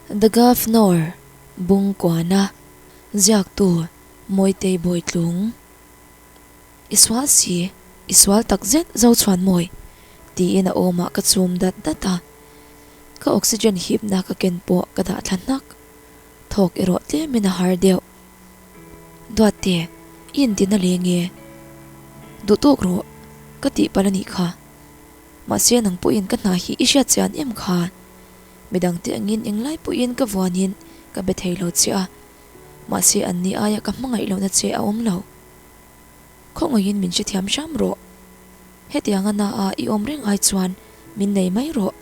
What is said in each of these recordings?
The Governor, Bungkuana, Ziaktu, Mawitei Bawitlung. I sual si, i sual tak zet Zochhuan mawi, tiin a awmah ka chum dat dat a. Ka oxygen hipna ka ken pawh ka dah thla hnak. Thawk erawh tlemin a har deuh. Duatte, i intina leng e. Duh tawk rawh, ka tih palh a nih kha. Mahse nang pawhin ka hna hi i hriat chian em kha? Midangte angin englai pawhin ka vuanin ka be thei lo che a, mahse an ni aia ka hmangaih lohna che a awm lo. Khawngaihin min hrethiam hram rawh. Hetianga na a i awm reng ai chuan min nei mai rawh,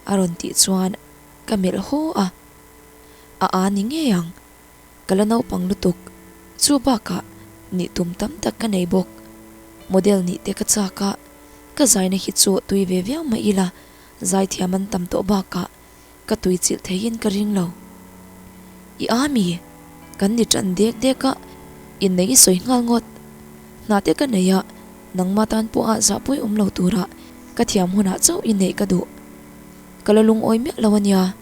a rawn tih chuan ka melh haw a. A a ni ngei ang. Ka la naupang lutuk. Chu bakah nih tum tam tak ka nei bawk. Model nih te ka chak a, ka zaina hi chu tui ve viau mai ila zaithiam an tam tawh bakah ka tui chilh theihin ka ring lo. I a mi? Kan ni tan dek dek a, innei i sawi nghal ngawt. Hna te ka nei a, nangmah tan pawha zahpui awm lo tura ka thiam hunah chauh inneih ka duh. Ka la lungawi miah lo a nia,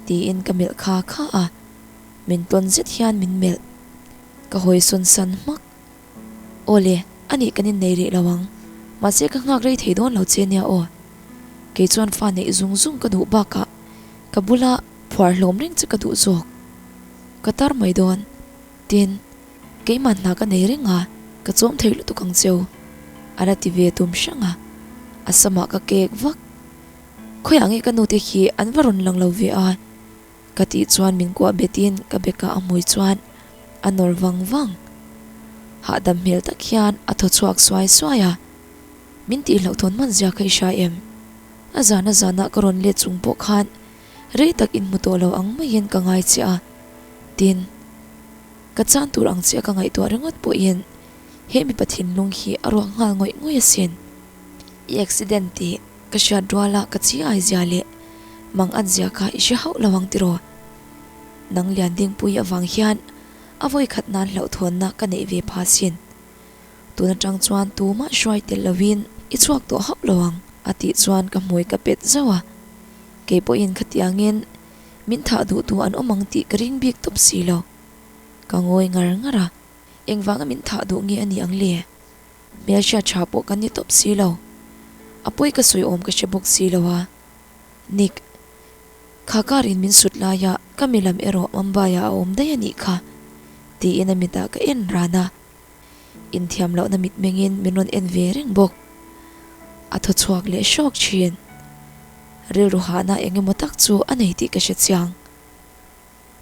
tiin ka melh kha kha a. Min tawn zet hian min melh. Ka hawi sawn san hmak. Aw le, a nih kan innei rih lo ang. Mahse ka nghak rei thei dawn lo che nia aw. Kei chuan fa neih zung zung ka duh bakah ka bula phuar hlawm reng che ka duh zawk. Ka tar mai dawn. Tin, keimah hna ka nei reng a, ka chawm thei lutuk ang cheu. A la ti ve tum hrang a, a samah ka kek vak. Khawiah nge ka nute hi an va rawn lang lo ve a? Ka tih chuan min kuah betin ka bekah a hmui chuan a nawr vang vang. Hahdam hmel tak hian a thaw chhuak suai suai a, min tihhlauhthawn hman zia kha i hria em? A zana zanah ka rawn let chung pawh khan rei tak inhmu tawh lo ang maiin ka ngai che a, tin, ka chan tur ang che a ka ngaihtuah ringawt pawhin he mipa thinlung hi a ruak nghal ngawih ngawih asin. I accident tih Ka hriat ruala ka chi ai zia leh mang an zia kha i hre hauh lo ang tiraw? Nang lian dingpui avang hian a vawi khat nan hlauhthawnna ka neih ve pha sin. Tun atang chuan tumah hruai tel lovin i chhuak tawh hauh lo ang a tih chuan ka hmui ka pet zauh a. Kei pawhin khatiangin min thah duhtu an awm ang tih ka ring bik tawp si lo. Ka ngawi ngar ngar a, engvanga min thah duh nge a nih ang le? Hmelhriat tha pawh kan ni tawp si lo. A pawi ka sawi awm ka hre bawk si lo a. Nick, kha car in min sut laia ka mi lam erawh Mumbai ah a awm daih a nih kha, tiin a mitah ka en ran a. Inthiam lohna mitmengin min rawn en ve reng bawk. A thaw chhuak leh hrawk thin. Rilru hahna eng emaw tak chu a nei tih ka hre chiang.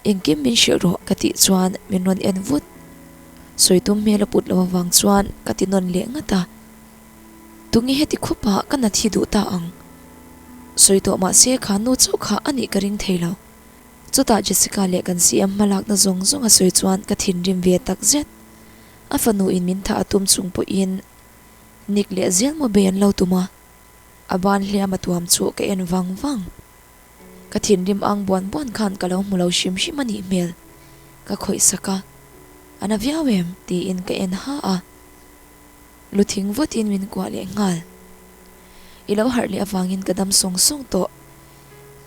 Engkim min hrilh rawh ka tih chuan min rawn en vut. Sawi tum hmel a put loh avang chuan ka ti nawn leh ngat a. Tunge heti khup ah ka nat hi duh ta ang? Sawi tawh mahse kha nu chauh kha a nih ka ring thei lo. Chutah Jessica leh kan CM hmalakna zawng zawng a sawi chuan ka thinrim ve tak zet. A fanu in min thah a tum chung pawhin Nick leh zel maw bei an lo tum a. A ban hliam a tuam chu ka en vang vang. Ka thinrim ang buan buan khan ka lo hmu lo hrim hrim a nih hmel. Ka khawih sak a, A na viau em? tiin ka en ha a. Lu thing vutin min kuah leh nghal. I lo harh leh avangin ka dam sawng sawng tawh.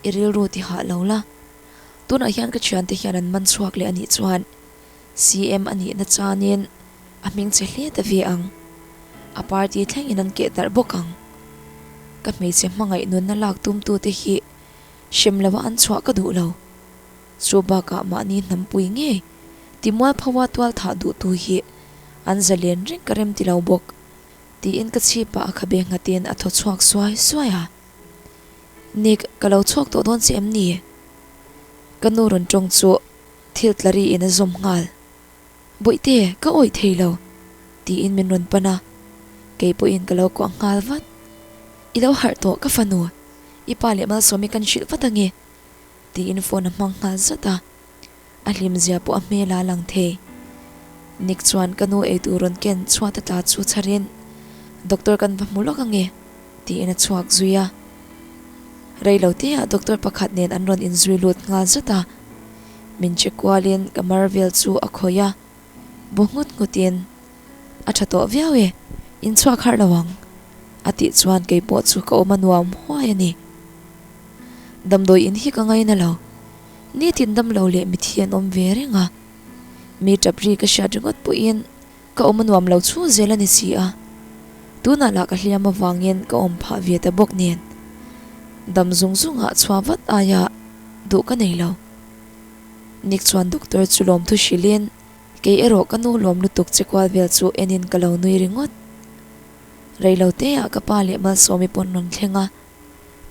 I rilru ti hah lo la. Tunah hian ka thiante hian an man chhuak leh a nih chuan CM a nihna chanin a hming che hle ta ve ang. A party thlengin an keh darh bawk ang. Ka hmeichhe hmangaih nunna lak tumtute hi hrem loa an chhuah ka duh lo. Chu bakah mahni hnampui ngei timualphawa tual thah duhtu hi an zalen reng ka rem ti lo bawk, tiin ka chhipah a khabe nghatin a thaw chhuak suai suai a. Nick, ka lo chhuak tawh dawn che em ni? Ka nu rawn tawng chu thil tla ri in a zawm nghal. Bawihte, ka awih thei lo, tiin min rawn pan a, kei pawhin ka lo kuah nghal vat. I lo harh tawh ka fanu, i pa leh Malsawmi kan hrilh vat ange, tiin phone a hmang nghal zat a, a hlimzia pawh a hmel a lang thei. Nick chuan ka nu eitur rawn ken chhuat a tla chu chharin, Doctor kan va hmu lawk ange, tiin a chhuak zui a. Reiloteah doctor pakhat nen an rawn inzui lut nghal zat a. Min che kualin ka mar vel chu a khawih a, bu nghut nghutin, A tha tawh viau e, in chhuak harh lo ang, a tih chuan kei pawh chu ka awm a nuam huai a ni. Damdawi in hi ka ngaina lo. Nitin damlo leh mithi an awm ve reng a, mi tap ri ka hriat ringawt pawhin ka awm a nuam lo chhung zel a ni si a, tunah lah ka hliam avangin ka awm phah ve ta bawk nen dam zung zungah chhuah vat aia duh ka nei lo. Nick chuan doctor chu lawmthu hrilhin kei erawh ka nu lawm lutuk che kual vel chu enin ka lo nui ringawt. Reiloteah ka pa leh Malsawmi pawn rawn thleng a,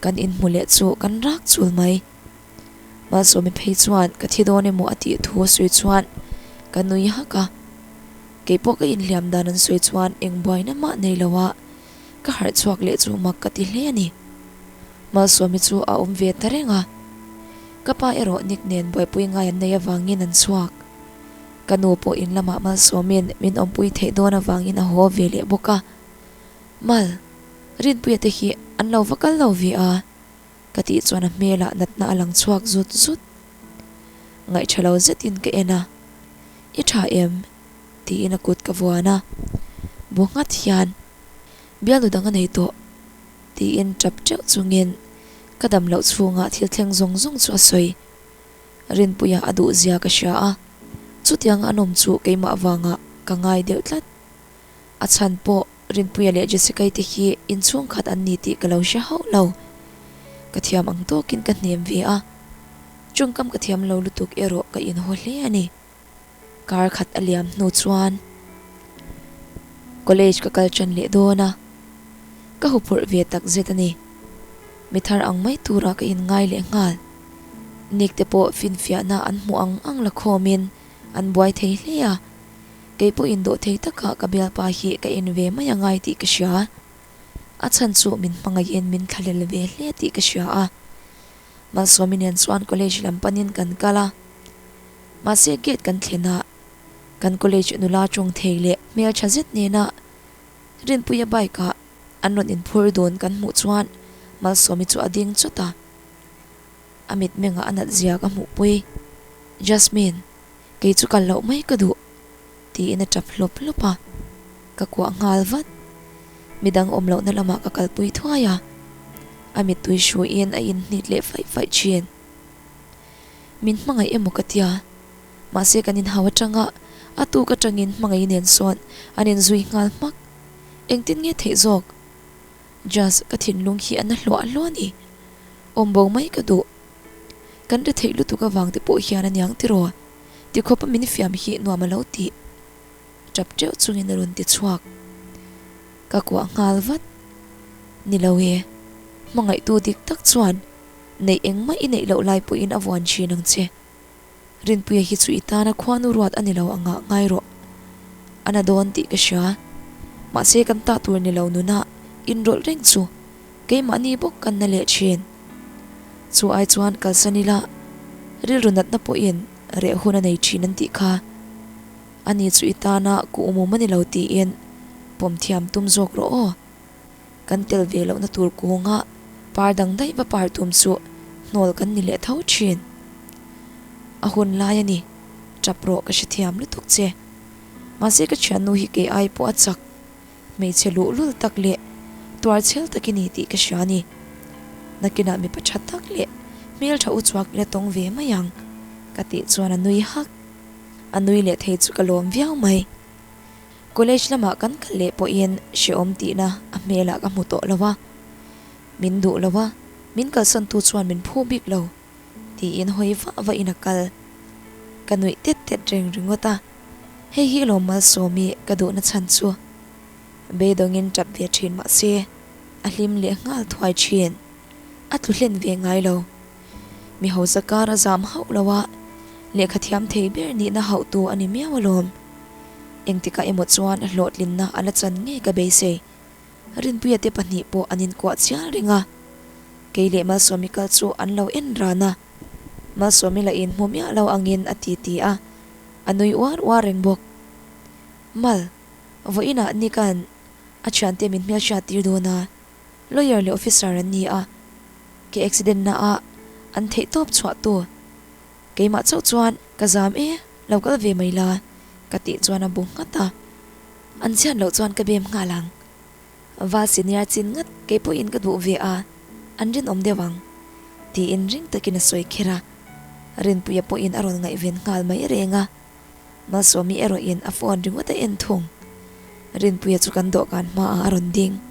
kan inhmu leh chu kan rak chul mai. Malsawmi phei chuan ka thi dawn emaw a tih thu a sawi chuan ka nui hak a, keipawh ka inhliam dan an sawi chuan eng buaina mah nei lo a ka harh chhuak leh chu mak ka ti hle a ni. Malsawmi chu a awm ve ta reng a, ka pa erawh Nick nen buaipui ngai an nei avangin an chhuak. Ka nu pawh in lamah Malsawmin min awmpui theih dawn avangin a haw ve leh bawk a, Mal, Rinpuia te hi an lo va kal lo ve a. Ka tih chuan a hmelah natna a lang chhuak zut zut. Ngaihṭha lo zetin ka en a, I ṭha em? tiin a kut ka vuan a, bu nghat hian, Bialnu dang a nei tawh, tiin ṭap ṭeuh chungin ka dam loh chhungah thil thleng zawng zawng chu a sawi. Rinpuia a duhzia ka hria a, chutianga a nawm chu keimah vangah ka ngai deuh tlat. A chhan pawh Rinpuia leh Jessica-i te hi inchhungkhat an ni tih ka lo hre hauh lo. Ka thiam ang tawkin ka hnem ve a, tawngkam ka thiam lo lutuk erawh ka inhaw hle a ni. Kar khat a liam hnu chuan college ka kal tan leh dawn a, ka huphurh ve tak zet a ni. Mi thar ang mai tura ka inngai leh nghal. Nick te pawh finfiahna an hmuh ang ang la khawmin an buai thei hle a. Kei pawh indawh thei takah ka bialpa hi ka en ve mai angai tih ka hria. A chhan chu min hmangaihin min thlahlel ve hle tih ka hria a. Malsawmi nen chuan college lam panin kan kal a. Mahse gate kan thlen a, kan college nula tawng thei leh hmeltha zet nena Rinpuia bike ah an rawn inphur dun kan hmuh chuan Malsawmi chu a ding chawt a. A mitmengah a nat zia ka hmuhpui. Jasmine. Kei chu kal loh mai ka duh, tiin a tap hlawp hlawp a, ka kuah nghal vat. Midang awm lohna lamah ka kalpui thuai a, a mittui hruiin a inhnit leh faih faih thin. Min hmangaih emaw ka tia, mahse kan inhau atanga a tuk atangin hmangaih nen sawn an inzui nghal hmak. Engtin nge theih zawk? Jaz, ka thinlung hi a na hluah hluah a ni. Awm bo mai ka duh. Kan ri theih lutuk avang te pawh hian aniang tiraw? Ti khawpa min fiam hi nuam a lo tih. Tap teuh chungin a rawn ti chhuak. Ka kuah nghal vat. Ni lo e, hmangaihtu dik tak chuan neih engmah i neih loh lai pawhin a vuan thin ang che. Rinpuia hi chu i tana khuanu ruat a ni lo angah ngai rawh. A na dawn tih ka hria. Mahse kan tah tur ni lo nunah inrawlh reng chu keimahni bawk kan na leh thin. Chu ai chuan kalsan ila rilru natna pawhin reh hun a nei thin an tih kha. Ani chu i tana kuhmum a ni lo tiin pawm thiam tum zawk rawh aw. Kan tel ve lohna tur kunga par dang daih va par tum chu hnawl kan ni leh tho thin. A hun lai a ni, tap rawh ka hrethiam lutuk che. Mahse ka thiannu hi kei ai pawh a chak. Hmeichhe luhlul tak leh tuarchhel tak i ni tih ka hria a ni. Nakinah mipa tha tak leh hmeltha uchuak ila tawng ve mai ang, ka tih chuan a nui hak. A nui leh thei chu ka lawm viau mai. College lamah kan kal leh pawhin hrehawm tihna a hmelah ka hmu tawh lo a. Min duh lo a, min kalsantu chuan min phu bik lo. Tiin hawi vah vahin a kal. Ka nuih tet tet reng ringawt a, hei hi lawm Malsawmi ka duhna chhan chu. Beidawngin tap ve thin mah se, a hlim leh nghal thuai thin. A tlu hlen ve ngai lo. Mi hausa kar a zam hauh lo a, lehkha thiam thei ber nihna hauhtu a ni miau alawm. Engtikah emaw chuan a hlawhtlinna a la chan ngei ka beisei. Rinpuia te pahnih pawh an inkuah chial reng a, kei leh Malsawmi kal chu an lo en ran a, Malsawmi lah in hmu miah lo angin a ti ti a, a nui uar uar reng bawk. Mal, vawiinah Nick-a'n a thiante min hmelhriat tir dawn a, lawyer leh officer an ni a, ke accident na ah an theih tawp chhuah tu, keimah chauh chuan ka zam e, lo kal ve mai la, ka tih chuan a bu nghat a. An chhiat loh chuan ka bem nghal ang. Val senior chin ngat kei pawhin ka duh ve a, an rinawm deuh ang, tiin ring takin a sawi kher a. Rinpuia pawhin a rawn ngaihven nghal mai reng a, Malsawmi erawhin a phone ringawt a en thung. Rinpuia chu kan dawhkan hmaah a rawn ding.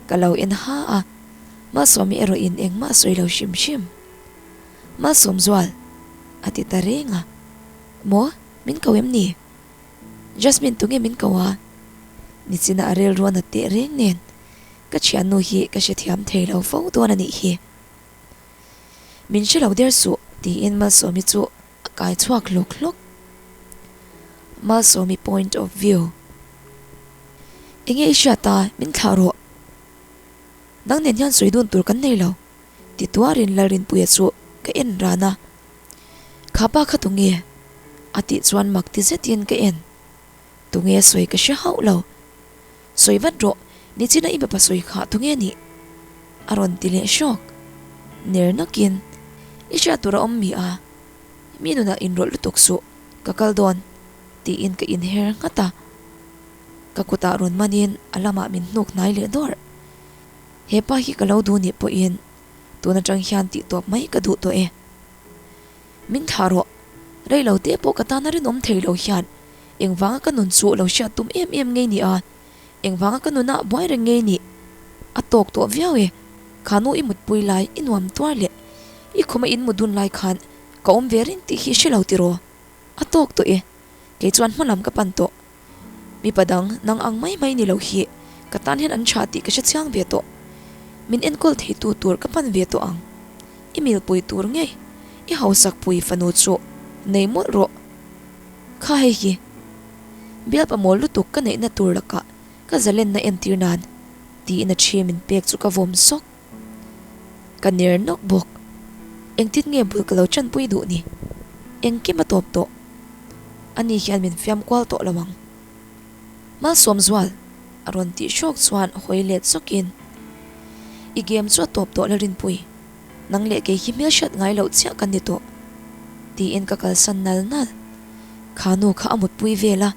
Ka lo en ha a, Malsawmi erawhin engmah a sawi lo hrim hrim. Malsawmzual! a ti ta reng a. Maw? Min ko em ni? Jasmine tunge min ko a? Nichina a rilru a nat teh reng nen ka thiannu hi ka hrethiam thei lo fo dawn a nih hi. Min hre lo der suh tiin Malsawmi chu a kai chhuak hlawk hlawk. Malsawmi point of view. Enge i hriat a, min thlah rawh. Nang nen hian sawi dun tur kan nei lo ti tuarin Lalrinpuia chu ka en ran a. Kha pa kha tunge? A tih chuan mak ti zetin ka en. Tunge sawi ka hre hauh lo. Sawi vat rawh, nichina i mipa sawi kha tunge nih? A rawn ti leh hrawk. Ner nakin, I hriat tur a awm mi a? Mi nunah inrawlh lutuk suh, ka kal dawn, tiin ka inher nghat a. Ka kutah rawn manin a lamah min hnuk hnai leh dawrh. He pa hi ka lo duh nih pawhin tun atang hian tih tawp mai ka duh tawh e. Min thlah rawh, rei lo te pawh ka tana rinawm thei lo hian Engvanga ka nun chu lo hriat tum em em ngei ni a, engvanga ka nunah buai reng ngei ni? A tawk tawh viau e, kha nu i mutpui lai i nuam tuar leh i khuma in mut dun lai khan ka awm ve reng tih hi hre lo tiraw? A tawk tawh e, kei chuan hma lam ka pan tawh. Mipa dang nang ang mai mai ni lo hi ka tan hian an tha tih ka hre chiang ve tawh. Min enkawl theitu tur ka pan ve tawh ang. I milpui tur ngei i hausak pui fanu chu nei mawlh rawh. Kha hei hi bialpa mawl lutuk ka neihna tur lakah ka zalenna entir nan tiin a thi min pek chu ka vawm sawk. Ka ner nawk bawk. Engtin nge bul ka lo chanpui duh ni? Engkim a tawp tawh. Ani hian min fiam kual tawh lo ang. Malsawmzual a rawn tih hrawk chuan hawi let zawkin I game chu a tawp tawh Lalrinpui. Nang leh kei hi hmelhriat ngai loh chiah kan ni tawh, tiin ka kalsan nal nal. Kha nu kha a mutpui vel a,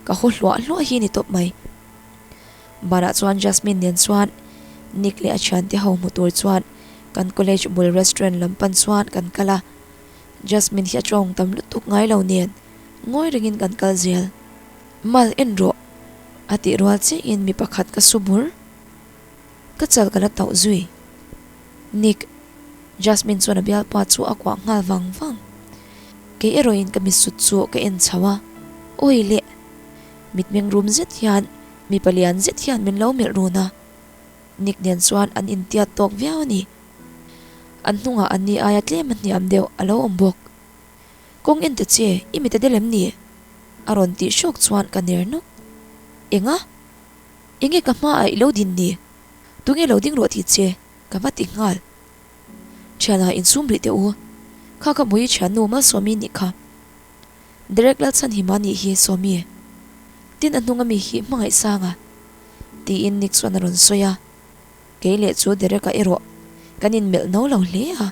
ka haw hluah hluah hi ni tawp mai. Banah chuan Jasmine nen chuan Nick leh a thiante ho hmu tur chuan kan college bul restaurant lam pan chuan kan kal a. Jasmine hi a tawng tam lutuk ngai lo nen ngawi rengin kan kal zel. Mal en rawh, a tih rual chiahin mi pakhat ka su bur. Ka chal ka la tauh zui. Nick, Jasmine chuan a bialpa chu a kuah nghal vang vang. Kei erawhin ka mitsut chu ka en chho a, Awi leh! Mitmeng rum zet hian mipa lian zet hian min lo melh run a. Nick nen chuan an intiat tawk viau a ni. An hnungah an ni aia tlem a hniam deuh a lo awm bawk. Kawng en ta che, i mit a del em ni? A rawn tih hrawk chuan ka ner nawk. Enga? Enge ka hmaah i lo din ni? Tunge lo ding rawh tih che ka va ti nghal. Thianah insum rih teh u. Kha ka mui thiannu Malsawmi nih kha. Derek Lalchhanhima nih hi Sawmi. Tin a hnung ami hi Hmangaihsanga. Tiin Nick chuan a rawn sawi a. Kei leh chu Derek-a erawh kan inmelh no lo hle a.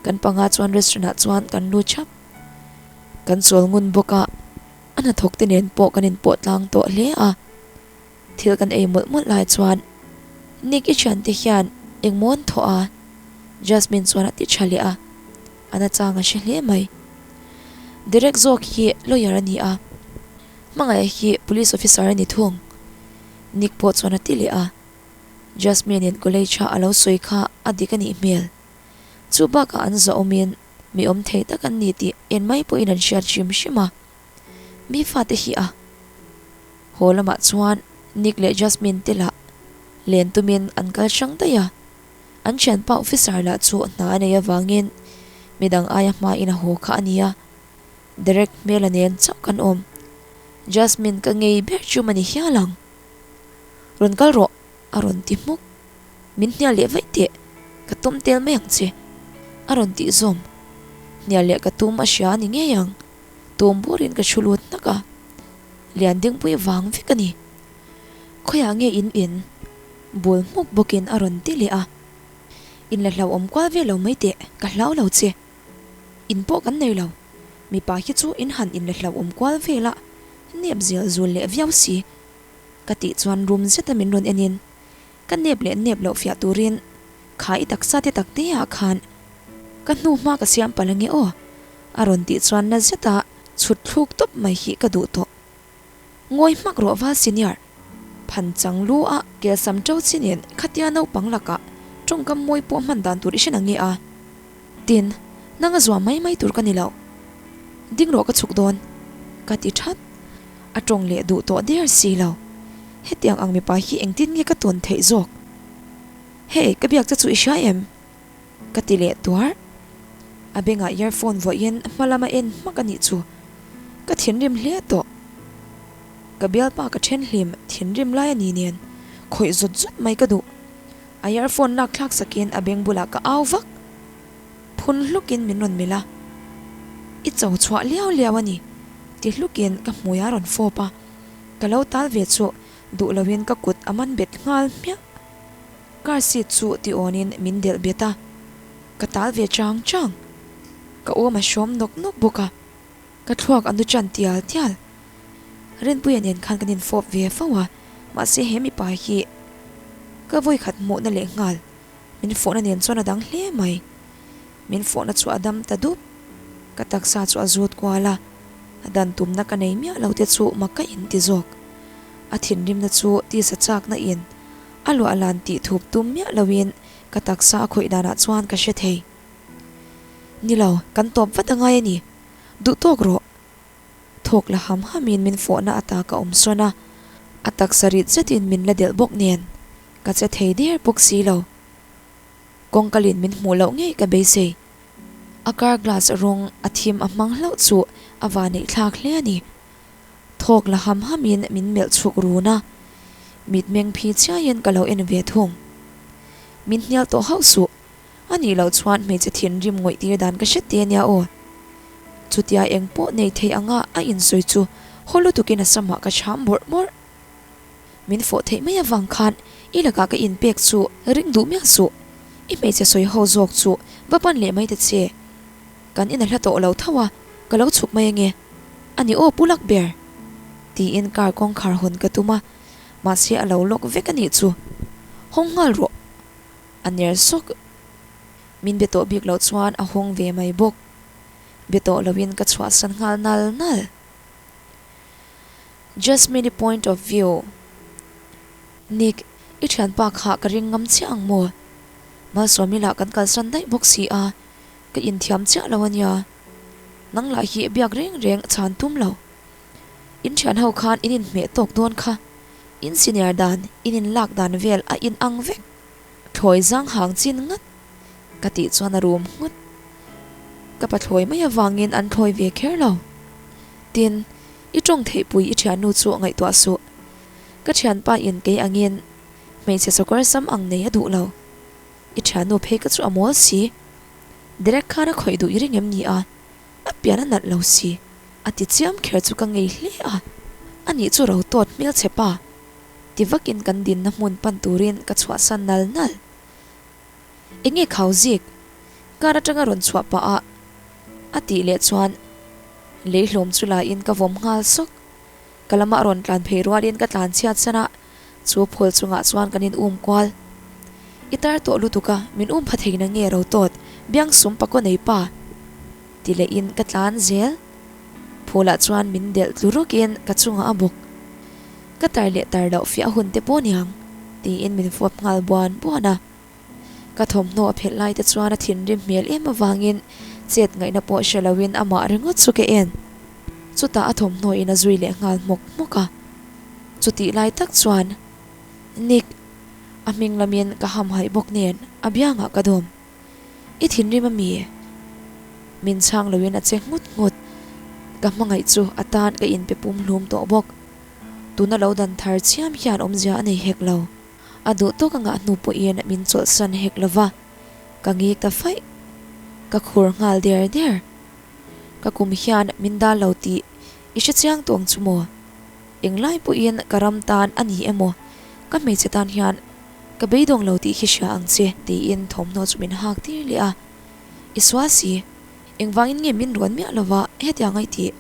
Kan panga chuan restaurant ah chuan kan lut thap. Kan chawl ngun bawk a. A hnathawk te nen pawh kan inpawh tlang tawh hle a, thil kan ei mawlh mawlh lai chuan Nick i thiante hian engmaw an thawh a? Jasmine chuan a ti tha leh a, a nachang a hre hle mai. Derek zawk hi lawyer a ni a, hmangaih hi police officer a ni thung. Nick pawh chuan a ti leh a, Jasmine in college a a lo sawi kha a dik a nih hmel. Chu bakah an zawhawmin Mi awm thei tak an ni tih en mai pawhin an hriat hrim hrim a, mi fate hi a haw lamah chuan Nick leh Jasmine te lah len tumin an kal hrang daih a, an thianpa officer lah chu hna a nei avangin midang aia hmain a haw kha a ni a, Derek hmela nen chauh kan awm. Jasmine ka ngei ber chu mani hial ang. Rawn kal rawh a rawn ti hmuk. Min hnial leh vaih teh, ka tum tel mai ang che, a rawn tih zawm. Hnial leh ka tum a hria a ni ngei ang, tum burin ka thu lut hnak a, lian dingpui vang vek a ni. Khawiah nge in in? Bul hmuk bawkin a rawn ti leh a. In la hlauhawm kual ve lo mai teh, ka hlau lo che. In pawh kan nei lo, mipa hi chu in han in la hlauhawm kual vel a, nep zel zul leh viau si, ka tih chuan rum zeta min rawn en in, Ka nep leh nep loh fiah turin kha i taksa te tak te ah khan Ka hnu hma ka siam palh ange aw a rawn tih chuan na zeta chhut thluk tawp mai hi ka duh tawh. Ngawi hmak rawh val senior phan chang lu a kelsam to chi nen khatia naupang lakah tawngkam mawi pawh hman dan tur i hre nange a. Tin, nang a zuam mai mai tur ka ni lo. Ding rawh ka chhuk dawn ka ti that. A tawng leh duh tawh der si lo. Hetiang ang mipa hi engtin nge ka tawn theih zawk? Hey, ka biak che chu i hria em? Ka ti leh tuar. A bengah earphone vuahin hma lama en hmak a nih chu. Ka thinrim hle tawh. Ka bialpa ka then hlim thinrim lai a ni nen khawih zawt zawt mai ka duh. A earphone lak thlak sakin a beng bulah ka au vak. Phun hlukin min rawn melh a. I cho chhuah liau liau a ni ti hlukin ka hmui a rawn fawp a. Ka lo tal ve chu duh loin ka kut a man bet nghal hmiah. Car seat chu ti awnin min delh bet a, ka tal ve chang chang. Ka awm a hrawm nawk nawk bawk a, ka thluak a nu chan tial tial. Rinpuia nen khan kan infawp ve fo a, mahse he mipa hi ka vawikhat hmuhna leh nghal min fawhna nen chuan a dang hle mai. Min fawhna chu a dam ta dup. Ka taksa chu a zut kual a, a dan tumna ka nei miah lo te chu mak ka inti zawk. A thinrimna chu tisa chakna in A luah lan tih thup tum miah loin ka taksa a khawih danah chuan ka hre thei. Ni lo, kan tawp vat a ngai a ni. Duh tawk rawh. Thawk la ham hamin min fawhna ata ka awm sawn a, a taksa rit zetin min la delh bawk nen ka che thei der bawk si lo. Kawngkalin min hmuh loh ngei ka beisei. A car glass rawng a thim a hmang hlauh chu a vaneih thlak hle a ni. Thawk la ham hamin min melh chhuk run a, mitmeng phi chiaiin ka lo en ve thung. Min hnial tawh hauh suh, a nih loh chuan hmeichhe thinrim ngawih tir dan ka hre te nia aw. Chutia eng pawh nei thei anga a insawi chu haw lutukin a samah ka chham bawrh bawrh. Min fawh theih mai avang khan i lakah ka inpek chu ring duh miah suh, i hmeichhe sawi ho zawk chu va pan leh mai ta che. Kan in a hla tawh lo tho a, ka lo chhuk mai ange. A ni aw pu lak ber? Tiin car kawngkhar hawn ka tum a, mahse a lo lock vek a nih chu. Hawng nghal rawh. A ner sawk. Min be tawh bik loh chuan a hawng ve mai bawk. Be tawh loin ka chhuahsan nghal nal nal. Jasmine-i point of view. Nick, i thianpa kha ka ring ngam chiah ang maw? Malsawmi lah kan kalsan daih bawk si a. Ka inthiam chiah lo a nia. Nang lah hi biak reng reng chhan tum lo. In thian ho khan in inhmeh tawk dawn kha. In senior dan, in inlak dan vel a in ang vek. Thlawi zang hang chin ngat. Ka tih chuan a rum nghut. Ka pathlawi mai avangin an thlawi ve kher lo. Tin, i tawng theihpui i thiannu chu ngaihtuah suh. Ka thianpa in kei angin hmeichhe sawkar sam ang nei a duh lo. I thiannu phei ka chu a mawl si. Derek khan a khawih duh i ring em ni a? A pian a nalh lo si. A ti chiam kher chu ka ngei hle a. Anih chu ro tawt hmelchhe pa. Ti vakin kan dinna hmun pan turin ka chhuahsan nal nal. Enge khau zik? Car atanga rawn chhuah pah a a tih leh chuan lei hlawm chu la in ka vawm nghal sawk. Ka lamah rawn tlan phei rualin ka tlan chhiat san a. Chu phul chungah chuan kan in um kual. I tar tawh lutuk a, min um pha thei na nge ro tawt, biang sum pakaw nei pa. Ti leh in ka tlan zel. Phulah chuan min delh tlu rawk in ka chungah a bawk. Ka tar leh tar loh fiah hun te pawh niang, tiin min fawp nghal buan buan a. Ka thawmhnaw a phelh lai te chuan a thinrim hmel em avangin chet ngaihna pawh hre loin amah ringawt chu ka en. Chutah a thawmhnaw in a zui leh nghal hmawk hmawk a. Chutih lai tak chuan Nick a hming lamin ka hamhaih bawk nen a biangah ka dawm. I thinrim a mi? Min chhang loin a che nghut nghut. Ka hmangaih chu a tan ka inpe pum hlum tawh bawk. Tuna lo dan thar chiam hian awmzia a nei hek lo. A duh tawk a ngah hnu pawhin min chawlhsan hek lo va, ka ngik ta faih. Ka khur nghal der der. Ka kum hian min dal lo tih i hre chiang tawng chu maw? Englai pawhin ka ram tan a ni emaw, ka hmeichhe tan hian ka beidawng lo tih hi hria ang che tiin thawmhnaw chu min hak tir leh a. I sual si, engvangin nge min rawn miah lova hetiang a i tih?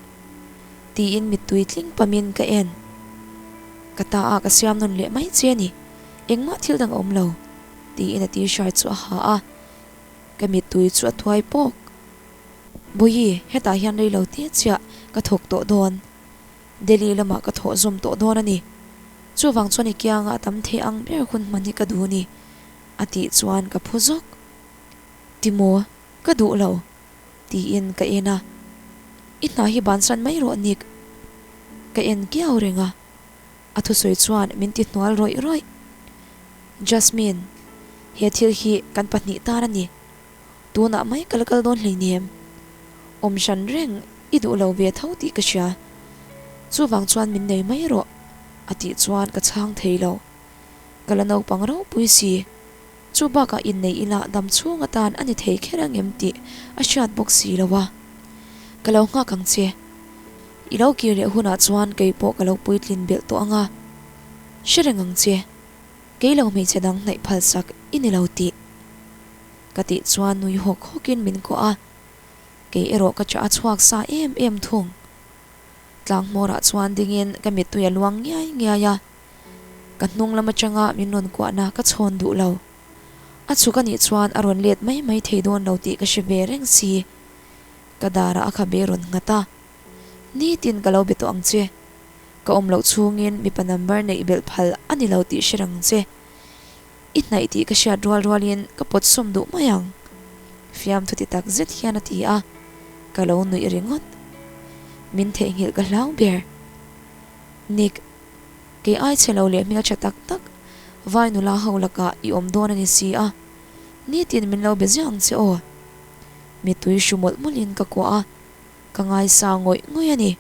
Tiin mittui tling pamin ka en. Ka ta a ka siam nawn leh mai che a ni, engmah thil dang a awm lo tiin a t-shirt chu a ha a. Ka mittui chu a tuai pawk. Bawihi, hetah hian rei lo te chiah ka thawk tawh dawn. Delhi lamah ka thawh zawm tawh dawn a ni. Chuvang chuan i kianga a tam thei ang ber hun hman hi ka duh ni, a tih chuan ka phu zawk. Timaw, ka duh lo, tiin ka en a. I hna hi bansan mai rawh Nick. Ka en kiau reng a, a thusawi chuan min ti hnual rawih rawih. Jasmine, he thil hi kan pahnih tan a ni. Tunah mai ka la kal dawn hleinem. Awm hran reng i duh lo ve tho tih ka hria. Chuvang chuan min nei mai rawh, a tih chuan ka chhang thei lo. Ka la naupang ropui si. Chu bakah innei ila dam chhung atan a ni thei kher angem tih a hriat bawk si lo a. Ka lo nghak ang che. I lo kir leh hunah chuan kei pawh ka lo puitlin belh tawh ang a. Hre reng ang che. Kei lo hmeichhe dang hnaih phalsak i ni lo tih. Ka tih chuan nui hawk hawkin min kuah a, kei erawh ka chah a chhuak sa em em thung. Tlang hmawrah chuan dingin ka mittui a luang ngiai ngiai a, ka hnung lam atanga min rawn kuahna ka chhawn duh lo. A chhuk a nih chuan a rawn let mai mai thei dawn lo tih ka hre ve reng si. Ka darah a khabe rawn nghat a, Nitin ka lo be tawh ang che. Ka awm loh chhungin mipa number neih belh phal a ni lo tih hre rang che. I hnaih tih ka hriat rual rualin ka pawt sawm duh mai ang. Fiamthu ti tak zet hian a ti a, ka lo nuih ringawt. Min theihnghilh ka hlau ber. Nick, kei ai chhe lo leh hmeltha tak tak vai nula ho lakah i awm dawn a ni si a, nitin min lo be ziah ang che aw. Mittui hru mawlh mawlhin ka kuah a, ka ngaisa ngawih ngawih a ni.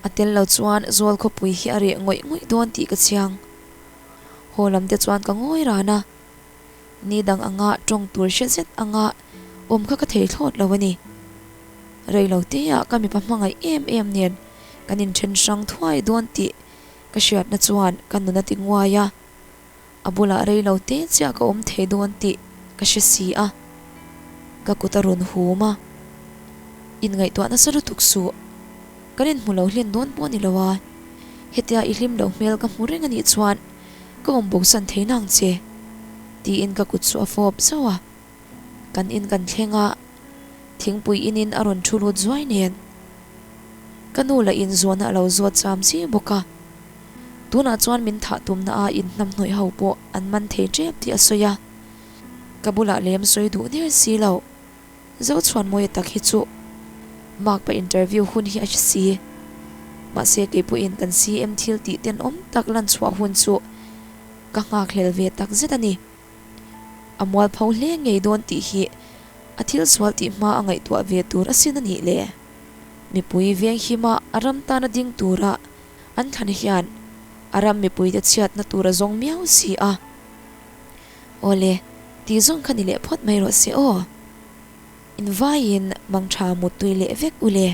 A tel lo chuan Zawl khawpui hi a reh ngawih ngawih dawn tih ka chiang. Haw lam te chuan ka ngawi ran a, ni dang anga tawng tur hre zet anga awm kha ka thei thlawt lo a ni. Rei lo te ah ka mipa hmangaih em em nen kan inthen hrang thuai dawn tih ka hriatna chuan ka nun a ti nguai a, a bulah rei lo te chiah ka awm thei dawn tih ka hre si a, ka kut a rawn hum a, inngaihtuah nasa lutuk suh. Kan inhmu lo hlen dawn pawh a ni lo a, hetia i hlim loh hmel ka hmu reng a nih chuan ka awm bosan thei nang che, tiin ka kut chu a fawp zauh a. Kan in kan thleng a, thingpui inin a rawn thu lut zuai nen. Ka nu lah in zawhna a lo zawt cham chi bawk a, tunah chuan min thah tumna a inhnamhnawih ho pawh an man thei tep tih a sawi a, ka bulah lem sawi duh der si lo. Zochhuanmawia tak hi chu Makpa interview hun hi a hre si. Mahse kei pawhin kan CM thil tih tenawm tak lan chhuah hun chu ka nghakhlel ve tak zet a ni. A mualpho hle ngei dawn tih hi a thil sual tih hma a ngaihtuah ve tur asin a nih le. Mipui venghima a ram tana ding tura an thlan hian a ram mipuite chhiatna tur a zawng miau si a. Awle, tih zawng kha ni leh phawt mai rawh se aw. Invaiin mangtha muttui leh vek u le.